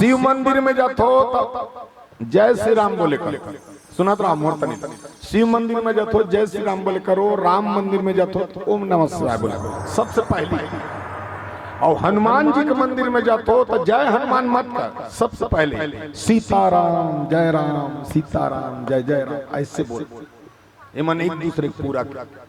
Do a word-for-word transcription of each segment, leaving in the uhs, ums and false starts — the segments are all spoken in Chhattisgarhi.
शिव मंदिर में जाथो तो जय श्री राम बोले करो, सुनत रहा मोर तनी। शिव मंदिर में जाथो जय श्री राम बोले करो, राम मंदिर में जाथो तो ओम नमः शिवाय बोले करो सबसे पहले। और हनुमान जी के मंदिर में जाथो तो जय हनुमान मत कर, सबसे पहले सीताराम जय राम, सीताराम जय जय राम, ऐसे बोल। ये मन एक दूसरे को पूरा कर।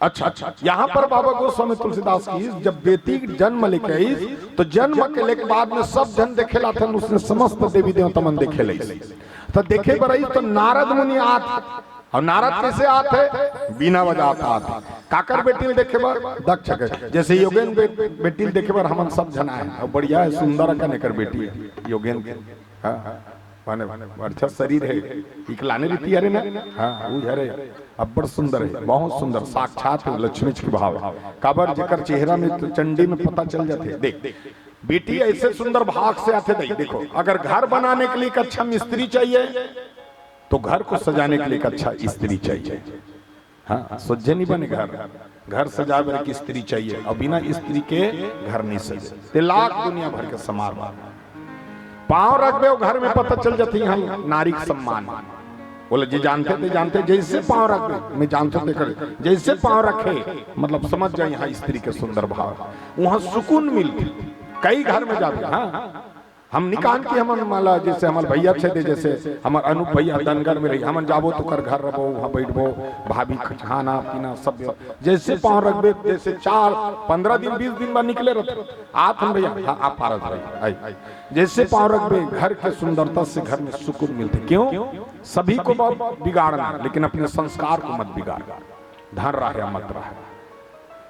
अच्छा, अच्छा, यहाँ पर बाबा गोस्वामी तुलसीदास की, जब बेटी जन्म लेके आई तो जन्म के लेके बाद में सब जन देखे लाथन, उसने समस्त देवी देवता मन देखे लई। तो देखे बर आई तो नारद मुनि आत, और नारद कैसे आत है? बीना बजात आत। काकर बेटी ल देखे बर? दक्ष के। जैसे योगेन बे-, बेटी ल देखे बर हमन सब झन आए हैं, और बढ़िया है, सुंदर अकन एकर बेटी है योगेन के। हाँ, माने अच्छा शरीर है, इकलाने रीति हरे ना। हाँ, वो हरे, अब्बड़ सुंदर है, बहुत सुंदर, साक्षात लक्ष्मी जी के भाव है। काबर जेकर चेहरा में तो चंडी में पता चल जाते। देख, बेटी ऐसे सुंदर भाग से आते। देख, देखो, अगर घर बनाने के लिए एक अच्छा मिस्त्री चाहिए तो घर को सजाने के लिए एक अच्छा स्त्री चाहिए। हाँ, सोझे नहीं बने घर, घर सजाए बर एक स्त्री चाहिए, और बिना स्त्री के घर नहीं सजे। ते लाख दुनिया भर के समारोह, पांव रखबे, वो घर में पता चल जाती है नारी के सम्मान। बोले, "जी जानते थे, जानते, जैसे पांव रखबे, मैं जानते थे कर, जैसे पांव रखे, मतलब समझ जाए यहाँ स्त्री के सुंदर भाव, वहाँ सुकून मिलती।" कई घर में जाते, हाँ, हम निकान की हमन माला, जैसे हमर भैया छे दे, जैसे हमर अनूप भैया दनगर में रही, हमन जाबो तो कर घर रबो, वहाँ बैठबो, भाभी खाना पीना सब व्यव-, जैसे पांव रखबे, जैसे चार, पन्द्रह दिन, बीस दिन बाद निकले रहते। आत हम भैया, हाँ, आप पारस भाई, आई। जैसे पांव रखबे, घर के सुंदरता से घर में सुकून मिलते। क्यों? सभी को ब-, बिगाड़ना, लेकिन अपने संस्कार को मत बिगाड़। धन रहे या मत रहे।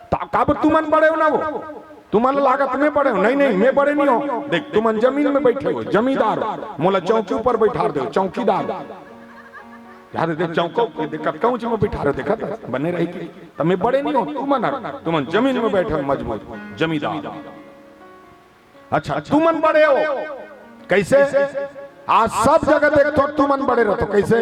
ता-, काबर तुमन बड़े हो ना वो? तुमन लागत मैं बड़े हो? नहीं, नहीं, मैं बड़े नहीं हो। देख, तुमन जमीन में बैठे हो, जमींदार हो। मोला चौकी ऊपर बैठा दे, चौकीदार हो। याद है, देख, चौको, देख, कतका ऊंच में बैठा रहे, देखा था? बने रही कि, तो मैं बड़े नहीं हो, तुमन हर, तुमन जमीन में बैठे हो, मजबूत जमींदार। अच्छा, तुमन बड़े हो। कैसे? आज सब जगह देखथो, तुमन बड़े रहथो। कैसे?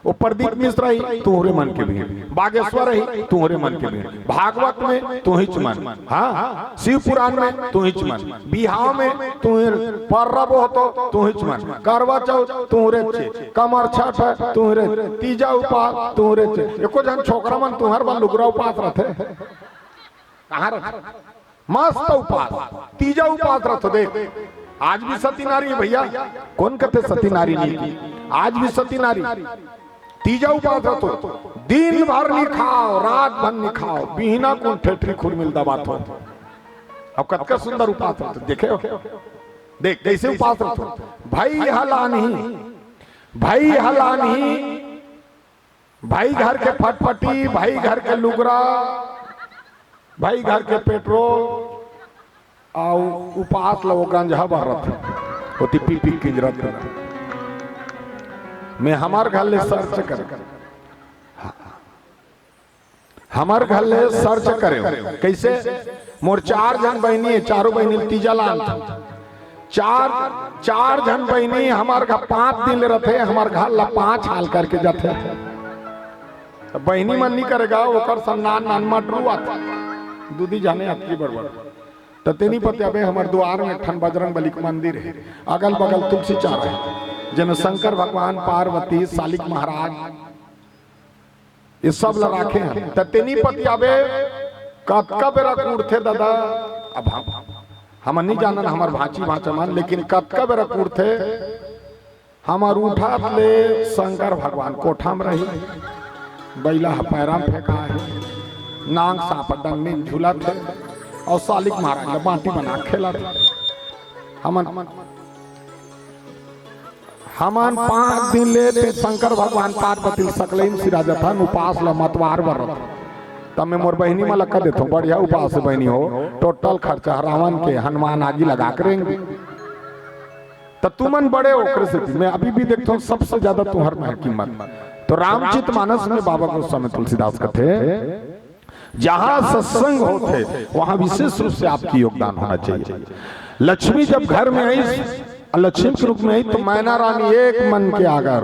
वो प्रदीप मिश्रा ही, तुहरे मन के भीड़। बागेश्वर ही, तुहरे मन के भीड़। भागवत में, तुहिच मन। हाँ, शिव पुराण में, तुहिच मन। बिहाव में, तुहिर। पर्रब हो तो, तुहिच मन। करवा चौथ, तुहरे चे। कमर छठ, तुहरे। तीजा उपास, तुहरे चे। एको झन छोकरा मन तुहर बर लुगरा उपास रहथे। कहाँ रहथे? मस्त उपास, तीजा उपास रथो। देख, आज भी सती नारी है भैया, कौन कथे सती नारी नहीं की? आज भी सती नारी तीजा उपास रथो, दिन भर नहीं खाओ, रात भर नहीं खाओ, बिहना कुन ठेठरी खुरमी ल दबाथो। अब कतका सुंदर उपास रथो, देखे हो? देख कैसे उपास रथो, भाई हलानही, भाई हलानही, भाई घर के फटफटी, भाई घर के लुगरा, भाई घर के पेट्रोल, अउ उपास ल वो गंजहा बर रथे, ओती पी पी किंजरत रथे। मैं हमर घर ले सर्च कर, हमर घर ले सर्च करे, कैसे? मोर चार झन बहिनी हे, चारों बहिनी ल तीजा लान, चार, चार झन बहिनी हमर घर पांच दिन ले रथे, हमर घर ला पांच हाल करके जाथे। त बहिनी मन नी करे गा, ओकर संग नान नान मटरू आथे, दूधी जाने अतकी बड़बड़। त तेनी पतियाबे हमर दुआर में एक ठन बजरंग बली के मंदिर हे, अगल बगल तुलसी चारा हे, जेमे शंकर भगवान, पार्वती, सालिक महाराज, ये सब ला राखे हन। त तेनी पतियाबे कतका बेरा कूड़थे दादा, अब हम, हम नहीं जानन हमर भांची भांचा मन, लेकिन कतका बेरा कूड़थे, हमर उठत ले शंकर भगवान कोठा में रही, बइला ह पैरा में फेंका हे, नांग सांप डंगनी में झूलत हे, अउ सालिक महाराज ल बांटी बना के खेलत हे। हमन हमन पांच दिन ले ते शंकर भगवान पार्वती ल सकलई म सिराजत हन, उपास ल मतवार बर रथन। त मैं मोर बहिनी मन ल कह देथों, बढ़िया उपास हे बहिनी हो, टोटल खर्चा रावण के, हनुमान आगी लगा के रेंग दी। त तुमन बड़े हो, ओकरे सेती मैं अभी भी देखथों, सबसे ज्यादा तुंहर में हे कीमत। तो रामचरित मानस में बाबा गोस्वामी तुलसीदास कथे, जहाँ सत्संग होथे, वहाँ विशेष रूप से आपकी योगदान होना चाहिए। लक्ष्मी जब घर में आई, लक्ष्मी के रूप में आई, तो मैना रानी एक मन के आगर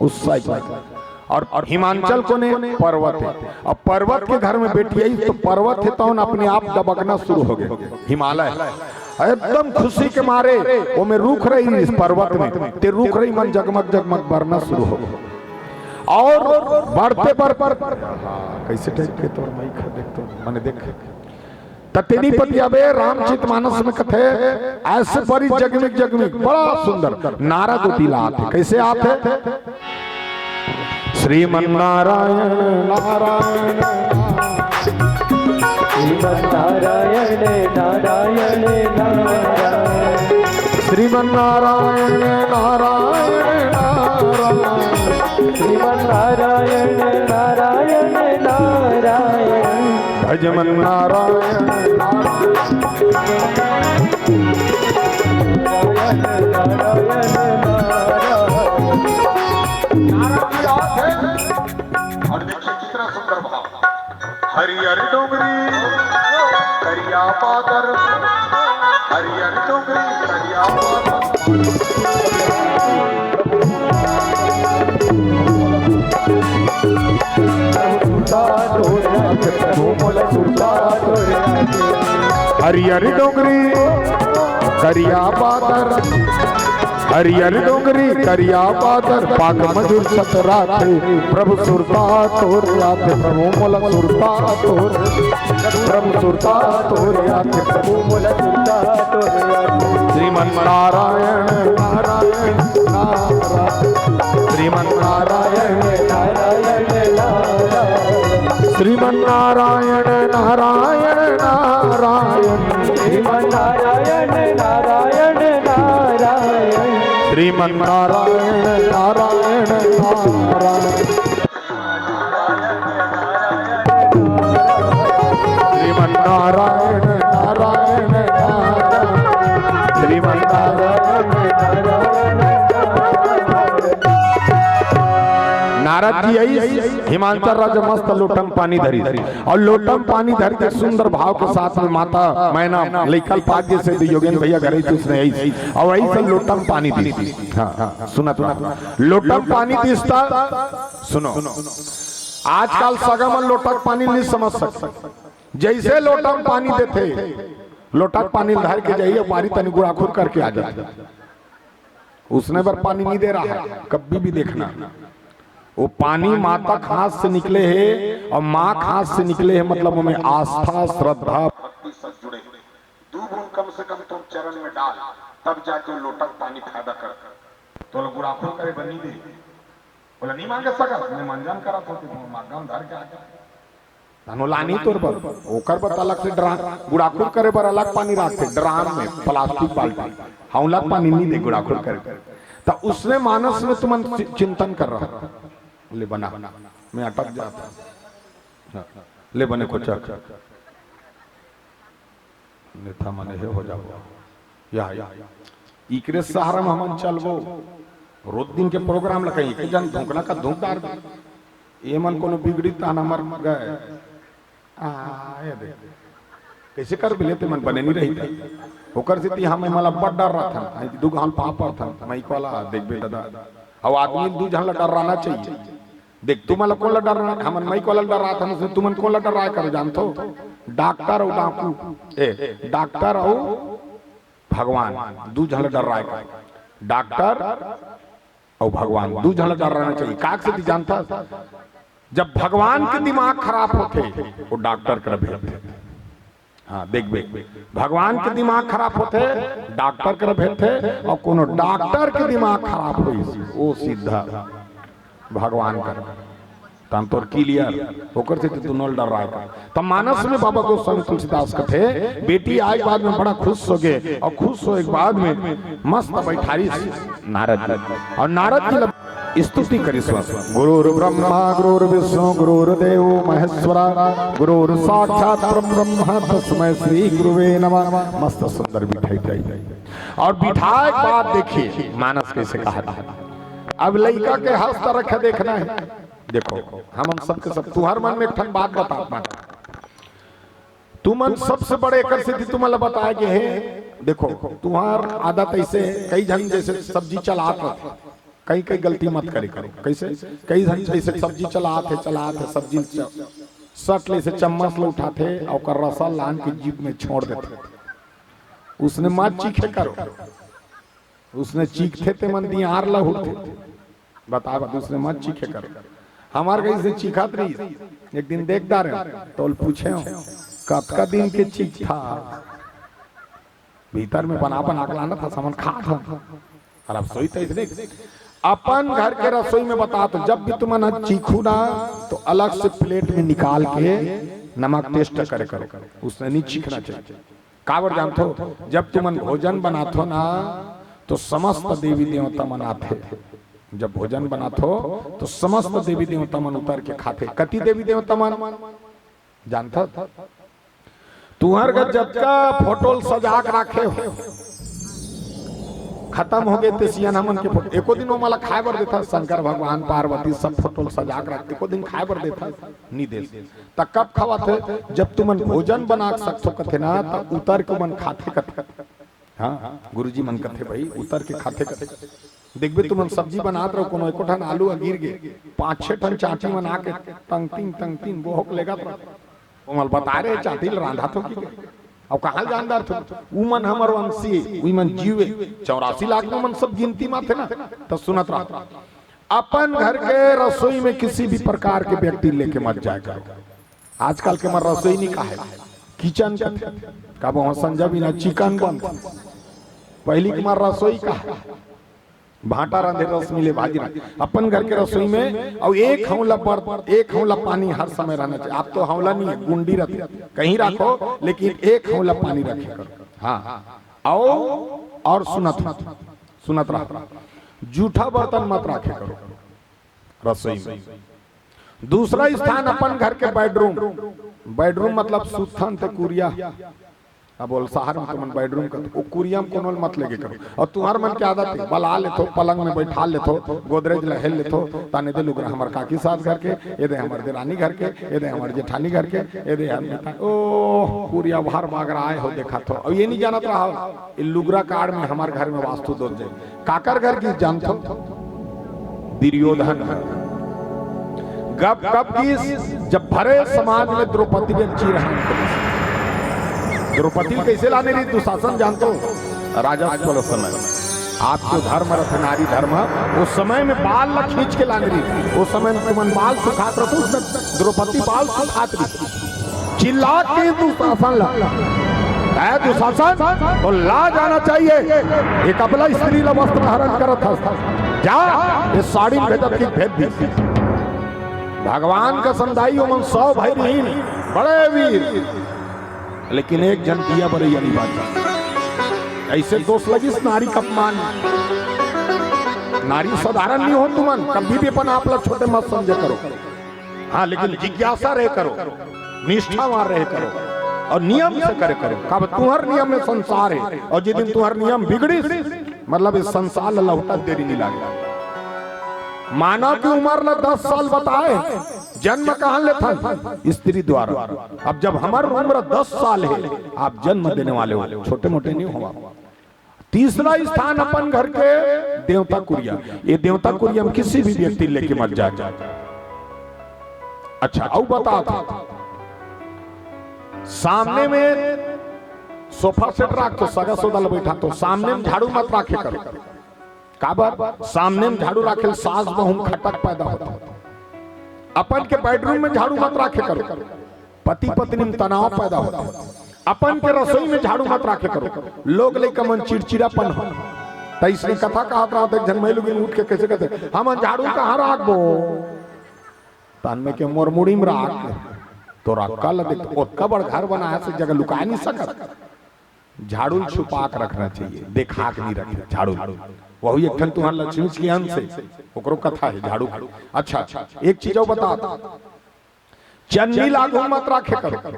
उत्साहित हुई। और हिमांचल कोने पर्वत हे। अब पर्वत के घर में बेटी आई तो पर्वत हे तौन अपने आप दबकना शुरू हो गए, हिमालय हे। एकदम खुशी के मारे ओमे रूख रही इस पर्वत में, ते रूख रही मन जगमग जगमग बरना शुरू हो गए। और बढ़ते बढ़ पर, हाँ, कैसे टाइप के तोर माइक हे, देख तो, मने देख। त तेनी पतियाबे रामचरित मानस में कथे, ऐसे बरी जगमिग जगमिग, बड़ा सुंदर नारा दो तिला आथे। कैसे आथे? श्रीमन नारायण नारायण श्रीमन नारायण नारायण नारायण। श्रीमन नारायण नारायण नारायण। श्रीमन नारायण नारायण नारायण। भजमन नारायण नारायण। और देखिए कितना सुंदर भाव। हरियर डोंगरी करिया बादर, हरियर डोंगरी करिया बादर। हरियर डोंगरी करिया बादर, हरियर डोंगरी करिया बादर, पाक मजूर छतराथे, प्रभु सुरता तोर आथे, प्रभु मोला सुरता तोर, प्रभु सुरता तोर आथे, प्रभु मोला सुरता तोर आथे। श्रीमन नारायण नारायण नारायण। श्रीमन नारायण नारायण नारायण। श्रीमन नारायण नारायण नारायण। श्रीमन नारायण नारायण नारायण। श्रीमन नारायण नारायण नारायण। श्रीमन नारायण नारायण नारायण। श्रीमन नारायण नारायण। नारद जी आई, हिमांचल राजा मस्त लोटम पानी धरी, और लोटम पानी धर के सुंदर भाव के साथ में माता मैना लइका ल पात जैसे भी योगेंद्र भैया घरे से उसने आई, और वही सब लोटम पानी दी। हाँ, हाँ, सुना, सुना। लोटम पानी दिसता, सुनो, आजकल सगा मन लोटा के पानी नहीं समझ सकते। जैसे लोटा में पानी देथे, लोटा के पानी धर के जाइए, बारी तनी गुड़ाखुर करके आ जाथे। उसने बर पानी नहीं दे रहा है, कभी भी देखना। वो पानी माता के हाथ से निकले हे और माँ के हाथ से निकले हे, मतलब ओमे आस्था, श्रद्धा, भक्ति सब जुड़े। दू बूंद कम से कम तुम चरण में डाल, तब जाके वो लोटा के पानी फायदा कर। तो लोग गुड़ाखुर करे बर नहीं दे। बोला, "नहीं मांगे सकत, मैं मंजन करत होती, वो मागम धर के आ गया।" तनो लानी तोर बर, ओकर बर अलग से ड्राम, गुड़ाखुर करे बर अलग पानी राखथे, ड्राम में, प्लास्टिक बाल्टी, हम लोग पानी नहीं दे गुड़ाखुर करे। त उसने मानस में तुमन चि-, चिंतन कर रहा, ले बना, मैं अटक जाता। हाँ, ले बने कोचक। नेता मने हे हो जाबो। या, या। इकरे सहारा में हमन चलबो। रोज दिन के प्रोग्राम ल कहीं एक जन धोंकना का धोंक डार दे। ये मन कोनो बिगड़ी ताना मर गए। आ, ये देख। कैसे कर बिले ते मन बने नहीं रही था। ओकर सेती हम मला बड़ डर रहा था। आई दू घाल पापड़ था। मैं वाला देखबे दादा। अब आदमी दू झन ला डर रहना चाहिए। देख, तुमन ला कोन ला डर रहा? हमन माइक वाला ला डर रहा था, तुमन कोन ला डर रहा करो जानथो? डॉक्टर अउ डाकू, ए, डॉक्टर अउ भगवान, दू झन ला डर रहा है। डॉक्टर अउ भगवान, दू झन ला डर रहना चाहिए। काक से ती जानता? जब भगवान के दिमाग खराब होथे, वो डॉक्टर कर भेजथे। हाँ, देखबे, भगवान के दिमाग खराब होथे, डॉक्टर कर भेजथे, और कोनो डॉक्टर के दिमाग खराब होइस, वो सीधा भगवान कर। तन तोर क्लियर, ओकर से तू नल डर रहा है। त मानस में बाबा गोस्वामी तुलसीदास कथे, बेटी आए के बाद में बड़ा खुश हो गए, और खुश होए के बाद में मस्त बैठारिस नारद जी। और नारद जी ला स्तुति करिस बस। गुरुर्ब्रह्मा गुरुर्विष्णु गुरुर्देवो महेश्वरा, गुरुर्साक्षात् परम ब्रह्म तस्मै श्री गुरुवे नमः। मस्त सुंदर बिठाई जाई। और बिठाए के बाद देखिए मानस कैसे कहा था। अब लइका के हस्त रखे देखना है। देखो, हम, हम सबके सब तुहर मन में एक ठन बात बतात मान। तुमन सबसे बड़े एकर सेती तुमन ला बताए गे हे। देखो, तुहार आदत ऐसे कई झन जैसे सब्जी चलात रथे। कई कई गलती मत करे करो। कैसे? कई झन जैसे सब्जी चलात हे, चलात हे, सब्जी ल च-, सट ले से चम्मच ल उठाथे अउ ओकर रसा लान के जीभ में छोड़ देथे। उसने मत चीखे करो, उसने चीखथे ते मन दियार ल हुरथे। बता, बता, उसने मत चीखे करो। हमार कइसे चीखत रही, एक दिन देख डारे, तो पूछे हो, "कतका दिन के चीखथा?" भीतर में बना बना के लानत हस, हमन खात हन। अउ रसोई तो इसने अपन घर के रसोई में बता, तो जब भी तुमन ह चीखू ना, तो अलग से प्लेट में निकाल के नमक टेस्ट करे करो, उसने नहीं चीखना चाहिए। काबर जानथो, जब तुमन भोजन बनाथो ना, तो समस्त देवी देवता मन आथे। जब भोजन बनाथो, तो समस्त देवी देवता मन उतर के खाथे। कति देवी देवता मन जानथो? तुहर घर जतका फोटो ल सजा के राखे हो, खत्म हो गए ते सियान हमन के फोटो। एको दिन ओमन ला खाए बर देथा, शंकर भगवान, पार्वती, सब फोटो ल सजा के राख, एको दिन खाए बर देथा, नी देस। त कब खवाथे? जब तुमन भोजन बना सकथो कथे ना, त उतर के मन खाथे कथे। हाँ, गुरुजी मन कथे, "भाई, उतर के खाथे कथे।" देखबे तुमन सब्जी बनात रहो, कोनो एको ठन आलू ह गिर गे, पांच छह ठन चांटी मन आके तंगतिन, तंगतिन बोहक लेगत रहो। ओमन बता रहे, चांटी ल रांधा थो कि के? अब कहाँ ल जानदार थो? उमन हमर वंशी, उमन जीवे, चौरासी लाख में मन सब गिनती माथे ना, त सुनत रहो। अपन घर के रसोई में किसी भी प्रकार के व्यक्ति लेके मत जाए करो। आजकल के मन रसोई नहीं कहे, किचन कथे। कब वहाँ संजय बिना चिकन बन, पहली के मन रसोई कहे, भाटा रांधे रस मिले भाजी रांधे। अपन घर के रसोई में अउ एक हौला बर्त, एक हौला पानी हर समय रहना चाहिए। आप तो हौला नहीं है, गुंडी रहते, कहीं रखो, लेकिन एक हौला पानी रखे करो। हाँ, आओ और सुनत, सुनत रहो, जूठा बर्तन मत रखे करो रसोई में। दूसरा स्थान अपन घर के बेडरूम। बेडरूम मतलब सुथन ते कुरिया। अब बोल, शहर में तुमन बेडरूम कर, ओ कुरिया में कोनो ल मत लेके करो। अउ तुहर मन के आदत हे, बला लेथो, पलंग में बैठा लेथो, गोदरेज ल हेल लेथो, ताने दे लुगरा हमर काकी सास घर के, ये दे हमर देरानी घर के, ये दे हमर जेठानी घर के, ये दे हम, ओ कुरिया बाहर बागरा आए हो, देखा थो। अउ ये नहीं जानत रहा, ये लुगरा काड़ में हमर घर में वास्तु दोष जाए। काकर घर की जानथो? दुर्योधन। गप कब की? जब भरे समाज में द्रौपदी के चीरहरण करिस। द्रौपदी ल कैसे लाने रही दुशासन जानथो? राजस्व वाला समय। आप जो धर्म रथ नारी धर्म, उस समय में बाल ला खींच के लाने रही। उस समय में तुमन बाल सुखात रहो, उसमें द्रौपदी बाल सुखात रही। चिल्ला के दुशासन ला, "ऐ दुशासन, तो लाज आना चाहिए, एक अबला स्त्री ला वस्त्र हरण करत हस। जा, ये साड़ी भेजत की भेज दी।" भगवान के संदाई ओमन सौ भाई रहीन, बड़े वीर, लेकिन एक झन दिया बरैया नहीं बांचा। ऐसे दोष लगिस नारी का अपमान। नारी साधारण नहीं हो तुमन, कभी भी अपन आप ला छोटे मत समझे करो। हाँ, लेकिन जिज्ञासा रहे करो, निष्ठावान रहे करो अउ नियम से करे करो। काबर तुहर नियम में संसार हे अउ जिस दिन तुहर नियम बिगड़िस, मतलब इस संसार ला लहुटत देरी नहीं लागे। मानव की उम्र ला दस साल बताए, जन्म कहाँ लेथन? स्त्री द्वारा। अब जब हमर उम्र दस साल हे, आप जन्म देने वाले हो, छोटे मोटे नहीं हो आप। तीसरा स्थान अपन घर के देवता कुरिया। ये देवता कुरिया में किसी भी व्यक्ति लेके मत जाए। अच्छा, अउ बता, सामने में सोफा सेट राख तो सगा सौदा ल बैठा तो सामने में झाड़ू मत राखे करो। काबर? सामने में झाड़ू राखे ले सास बहू में खटक पैदा होता। अपन के बेडरूम में झाड़ू मत राखे करो, पति पत्नी में तनाव पैदा होता। अपन के रसोई में झाड़ू मत राखे करो, लोग लइका मन चिड़चिड़ापन हो। त इसने कथा कहत रहत एक झन महिला उठ के कैसे कहते, "हमन झाड़ू कहाँ राखबो?" तन में के मोर मुड़ी में राख, तो रखा ल देख, ओतका बड़ घर बनाए से जगह लुकाए नहीं सकत। झाड़ू ल छुपा के रखना चाहिए, देखा के नहीं रखे झाड़ू। वही एक ठन तुम्हार लक्ष्मी के अंश है, ओकरो कथा है झाड़ू। अच्छा, एक चीज अउ बता, चन्नी ला आघू मत राखे करो।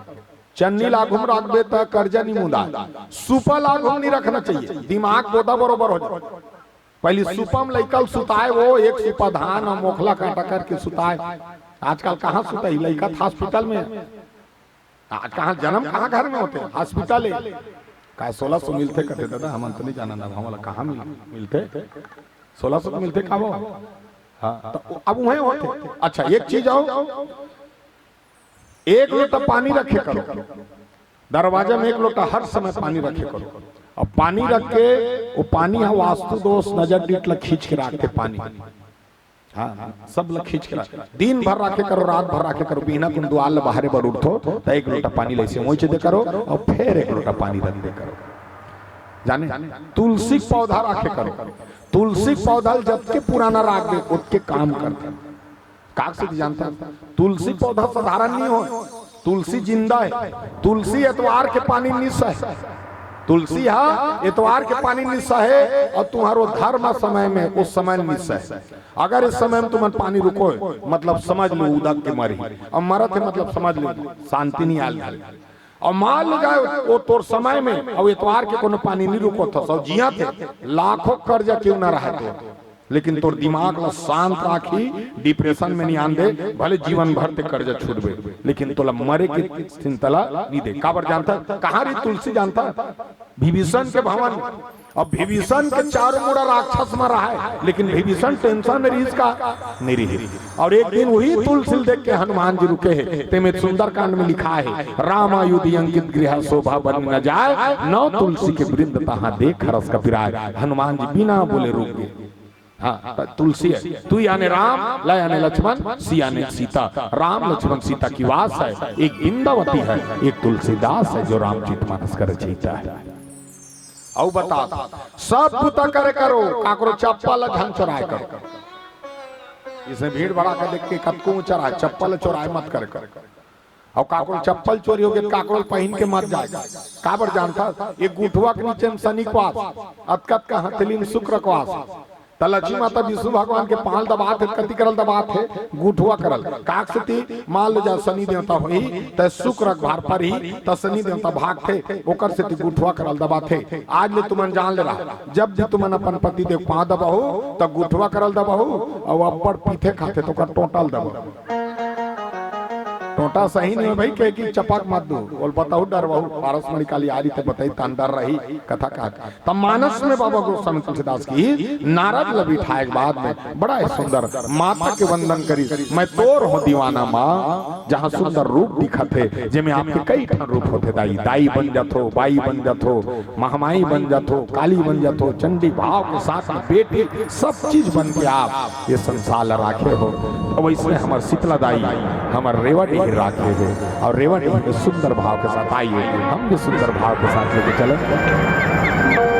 चन्नी ला आघू राखबे त कर्जा नहीं मुंदाय। सुपा ला आघू नहीं रखना चाहिए, दिमाग बोदा बरोबर हो जाए। पहली सुपा में लइका ल सुताए, वो एक सुपा धान अउ मोखला काटा करके सुताए। आजकल कहाँ सुताई लइका था हॉस्पिटल में। आज कहाँ जन्म कहाँ घर में होते, हॉस्पिटल है। काय सोलह सौ मिलते कहते, दादा हमन तो नहीं जाना ना, हमला कहाँ मिल, मिलते। सोलह सौ मिलथे का वो? हाँ, तो अब उहें होथे। अच्छा, एक चीज अउ, एक लोटा पानी रखे करो, दरवाजा में एक लोटा हर समय पानी रखे करो। अब पानी रख के, वो पानी ह वास्तु दोष, नजर डीठ ला खींच के राखथे पानी। हाँ, हाँ, सब ला खींच के राख, दिन भर राखे करो, रात भर राखे करो, बिहना कुन दुआर ला बाहरे बर उठथो, त एक लोटा पानी ला अइसे मोइच दे करो, अउ फेर एक लोटा पानी रख दे करो। जाने, तुलसी के पौधा राखे करो, तुलसी के पौधा ल जतके पुराना राखबे, ओतके काम करथे। काकसित जानता, तुलसी पौधा साधारण नहीं हो, तुलसी जिंदा हे। तुलसी एतवार के पानी नि सहे, तुलसी हा एतवार के पानी नि सहे, अउ तुम्हर वो धर्म समय में, उस समय नि सहे। अगर इस समय में तुमन पानी रुकोय, मतलब समझ लो उदक के मरही, अउ मरत हे, मतलब समझ लो शांति नि आल। अउ मान लो जाए वो तोर समय में, अउ एतवार के कोनो पानी नि रुकोथस, अउ जियत हे, लाखों कर्जा क्यों ना रहे तो, लेकिन तोर दिमाग ला शांत राखी, depression में नि आन दे, भले जीवन भर ते कर्जा छूटबे, लेकिन तोला मरे के चिंता ला नि दे। काबर जानता? कहाँ रही तुलसी जानता? विभीषण के भवन। अब विभीषण के चारों मुड़ा राक्षस मन रहे, लेकिन विभीषण tension में रहिस का? नि रहिस। अउ एक दिन उही तुलसी ल देख के हनुमान जी रुके हे। तेमे सुंदरकांड में लिखा हे, "रामायुधि अंकित गृह शोभा बनि न जाय, नव तुलसी के वृंद तहाँ देख हरष कपि राय।" हनुमान जी बिना बोले रुक गे। हाँ, त तुलसी हे, तू याने राम, ला याने लक्ष्मण, सी याने सीता। राम लक्ष्मण सीता की वास हे, एक बिंदावती हे, एक तुलसीदास हे जो रामचरित मानस के रचयिता हे। अउ बता, सब बुता करे करो, काकरो चप्पल ला झन चोराय करो। इसमें भीड़ भड़ाका देख के कतको चोराय, चप्पल चोराय मत करे करो। अउ काकरो चप्पल चोरी होगे त काकरो पहिन के मत जाय। काबर जानता? ये गुठवा के नीचे में शनि के वास, अतका अतका हथेली में शुक्र के वास। त लक्ष्मी माता विष्णु भगवान के पाँव दबात हे, कति करल दबात हे? गुठवा करल। काकसित मान लो जा शनि देवता होही, त शुक्र के भार परही, त शनि देवता भागथे, ओकर सेती गुठवा करल दबाथे। आज ले तुमन जान ले रहा, जब भी तुमन अपन पति देव पाँव दबाहू, त गुठवा करल दबाहू, अउ अब्बड़ पीथे खाथे त ओकर टोंटा ल दबाहू। टोंटा सही नहीं हे भाई, कहे कि चपक मत दू, बोल बताहू डरवाहू, पारस मणि काली आरी ते बताई तान डर रही, कथा कहा। तब मानस में बाबा गोस्वामी तुलसीदास की नारद ल बिठाय के बाद में बड़ा ही सुंदर माता के वंदन करी। मैं तोर हो दीवाना माँ, जहाँ सुंदर रूप दिखत हे, जेमे आपके कई ठन रूप होथे दाई, दाई बन जाथो, बाई बन जाथो, महामाई बन जाथो, काली बन जाथो, चंडी भाव के साथ में बेटी, सब चीज बन के आप ये संसार ला राखे हो। तो वैसने हमर शीतला दाई, हमर रेवा डीह राखे हो, अउ रेवा डीह में सुंदर भाव के साथ आइए, हम भी सुंदर भाव के साथ लेके चलें।